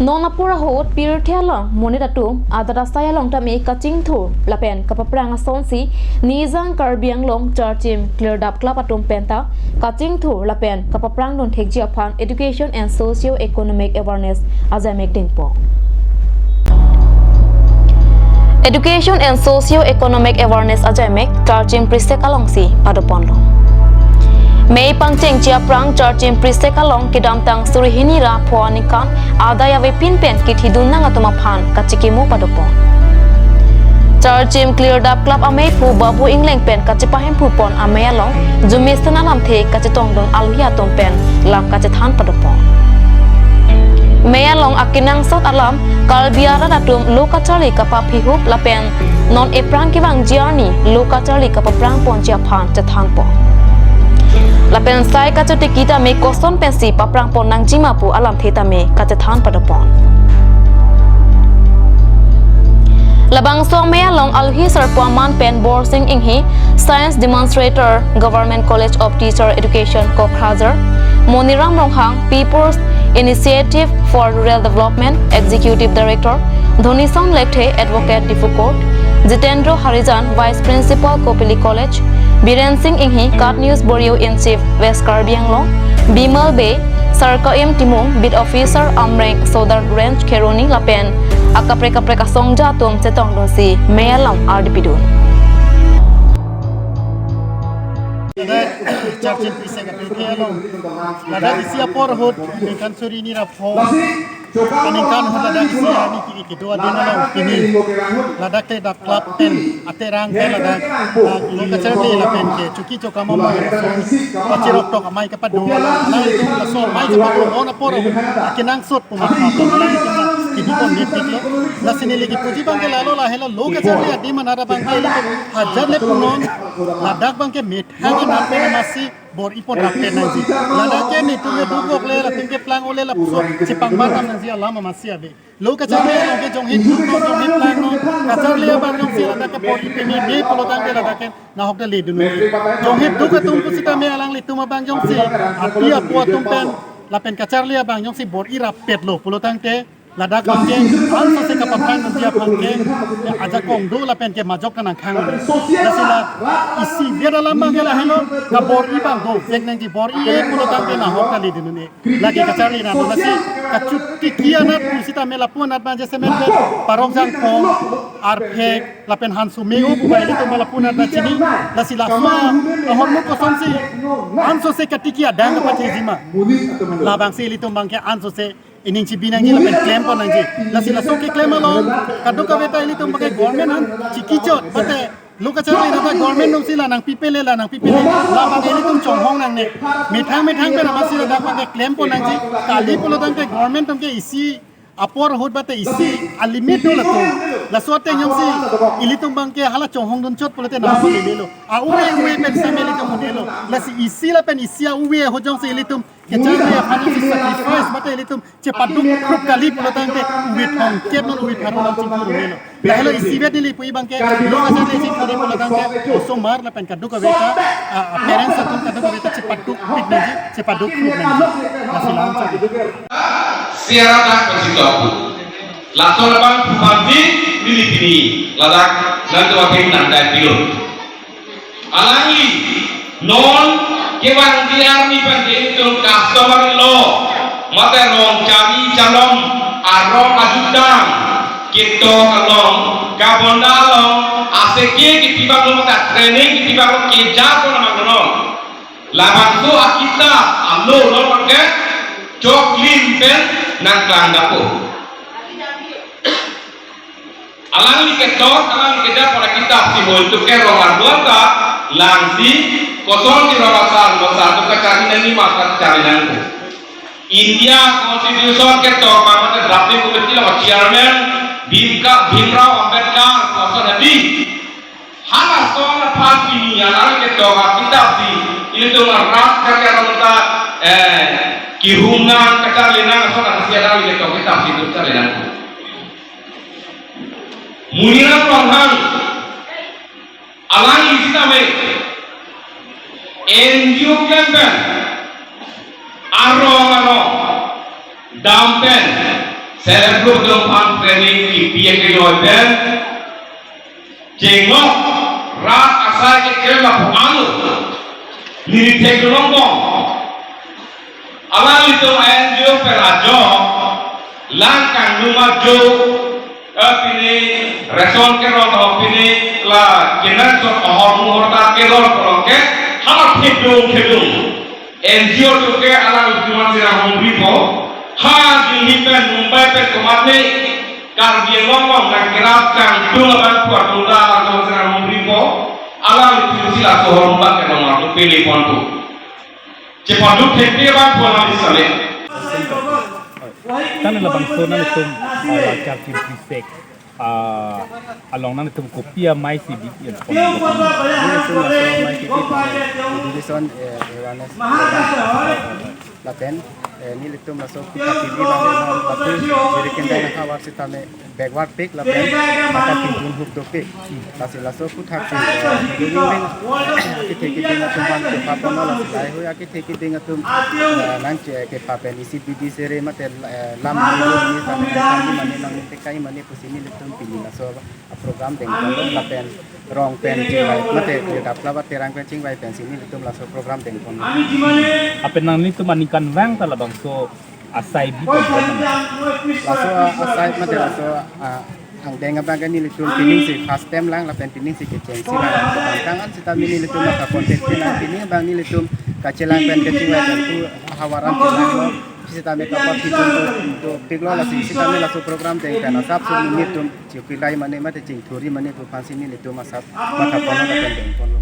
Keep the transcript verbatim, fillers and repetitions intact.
Non apor ahut pirthe along monit atum adat asai along tame kachingthur lapen kapaphrang asonsi Nijang Karbi Anglong Charchim Klirdap Club atum penta kachingthur lapen kapaphrang dunthekji aphan Education and Socio-Economic Awareness ajaimek dengpo. Education and Socio-Economic Awareness ajaimek Charchim Prisek alongsi padoponlo. Mei pangchengji aphrang Charchim Prisek along kedamtang suri hini ra pho aningkan adai avepin pen kithidun nang atum aphan kachikimo padopon. Charchim Klirdap Club ameiphu Babu Ingleng pen kachipahemphu pon amei along jumesen alamthe kachetongdun aluhi atum pen lam kachethan padopon. Mei along akenangsot alam Karbi arat atum lo kacharli kapaphihup lapen non ephrang kevangji arni lo kacharli kapaphrang ponji aphan chethanpon. Lapen sai kachotiki tame koson pensi paphrang pon nangjima pu alamthe tame kachethan padopon. Labangso amei along aluhi sarpo aman pen Borsing Inghi, Science Demonstrator, Government College of Teacher Education, Kokrajhar, Moniram Ronghang, People's Initiative for Rural Development, Executive Director, Dhonison Lekthe, Advocate, Diphu Court, Jitendra Harijan, Vice Principal, Kopili College, Biren Singh Inghi, KAT News Bureau in Chief, West Karbi Anglong, Bimal Bey, Sarkaim Timung, Beat Officer, Amreng, Sadar Range, Kheroni, lapen akaprek kaprek asongja atum chetongdunsi mei along ardi pidun. Ladak Charchim Prisek apirthe along, ladak isi apor ahut ningkan suri hini ra pho aningkan ahut ladak isi arni ke kedo adim along pini ladak Klirdap Club pen aterang pen ladak, ah, lo kacharli lapen ke choki chokam amei ason pachirok tok amei kapado, alanglitum laso amei kapado non apor ahut akenangsot pu matha pen alanglitum kedopon nepiklo. Lasi neli kipuji abangke lalo lahelo, lo kacharli adim anat abangke ilitum hajar le punon, ladak abangke methang anat pen amatsi bor-i pon rapet nangji. Ladak ke netum ke dukok le, latum ke plang ole lapuson chepangbar nangji alam amatsi ave. Lo kacharli along ke jongsi dukok, jongsi plangnon, kacharli abang jongsi ladak ke bor-i peme me pulotangte ladak ke nahok ta ledun. Jongsi duk atum pusitame alanglitum abang jongsi api apo atum pen lapen kacharli abang jongsi bor-i rapetlo pulotangte ladak abangke ansose kapaphrang dunji aphan ke ajakong do lapen ke majok ta nangkhang. Lasi la isivet alam abangke lahelo, kabor-i abang dovek nangji, bor-i-e pulotangte nahok ta ledun un-e. Lake kacharli nang, lasi kachotiki anat pusitame lapu anat abang jasemet pen Parok Jangphong, Arphek, lapen Hanso Meo pu abang ilitum lapu anat abang chini. Lasi laso ahormu kosonsi ansose katiki adang kapathejima, labangsi ilitum abangke ansose ining chibi nangji lapen klempon nangji. Lasi laso keklem along kadokave ta ilitum abangke government aphan chikichot, mate lo kacharli anat ta government atumsi la nangpipele, la nangpipele, labangke ilitum chonghong nangne. Methang methang pen amatsi ladak abangke klempon nangji. Kali pulotangte government atum ke isi apor ahut mate isi alimit do latum. Laso ateng jongsi ilitum abangke hala chonghong dunchot pulote nahok ta ledunlo. A-ove ove pen same ilitum un-elo. Lasi isi lapen isi a-ove ahut jongsi ilitum kacharli aphan isi sacrifice mate ilitum chepaduk krup kali pulotangte ove thomkep non ove pharo non chingthur un-elo. Lahelo isivet neli pu abangke lo kacharli isi kali pulotangte osomar lapen kadokave ta, ah, parents atum kadokave ta chepadukpik nangji, chepaduk krup nangji. Lasi lang chak. Siara dak pachitokpo. Lason abang pupampi neli pini ladak nangtum akim nangdai pilo. Alangli non kevangji arni pen ke itum customary law mate rong chari chalom arong ajutang ketok along kabonda along aseke kepibak lo mate training kepibak lo keja pon amang non. Labangso akitap alo lo mate choklim pen nangklang dapo. Alangli ketok, alangli keja pu akitap si mo itum ke rong arduan ta, langsi kosonsi rong asar, mo sa atum kacharli nangji ma kacharli nangpo. India Constitution ketok abang mate drafting committee along chairman Bhimka, Bhimrao Ambedkar, koson hadi. Halason aphan pini alangli ketok akitap si, ilitum arat kake aron ta, eh, kihum nang kacharli nang ason aphan si alangli ketok akitap si itum charli nang. Moniram Ronghang, alangli sitame N G O klem pen, arong arong dam pen, Self group atum aphan training kipi akejoi pen chenglok rat asai keklem lapu anu neli theklong bom. Alanglitum N G O pen ajo lang kangdung ajo, eh, pini ration kerot ho, pini la kinan so ahormu horta kerot ho ke hala thedung thedung. N G O atum ke alanglitum aphan sira humripo. Ha Delhi pen Mumbai pen komatne Karbi Anglong along nangkerap kangtung abang kuat tunda alanglitum sira humripo. Alanglitum si laso ahormu abang ke nomor tu pini ponpo. Chepaduk thekte abang kuat habis sale. Tangte labangso nanglitum, ah, Charchir Trisek, ah, along nanglitum kopi amei si bi yen pon? Nelitum laso amei si bi education, eh, awareness program. Lapen, eh, nelitum laso kutha T V abang non batu jiri kendai nanghavar sitame backward pik lapen mata pinjun hup dopik. Lasi laso kutha si, eh, ring ring akethe keding atum aphan kepapon, lasi laheihui akethe keding atum, eh, nangche kepapen isi bidi sere mate, eh, lam ni ni tang ni mane nang ni tekai mane pusi nelitum pini laso program dengponlo lapen rong pen chingvai mate Youth Club aterang pen chingvai pensi nelitum laso program dengponlo. Lapen nanglitum aningkanvang ta labangso asai bi pon? Laso asai mate laso, ah, angdeng abang ke nelitum pining si first time lang lapen pining si kechengsi lang. Tangka an sitame nelitum matha contact pen lang pining abang nelitum kachelang pen kachingvai pen pu ahavar an chelanglo. Sitame kapapidun do, dopiklo, lasi sitame laso program deng pen asapso nelitum chingkilai mane mate chingthuri mane pu aphansi nelitum asap matha ponlo lapen dengponlo.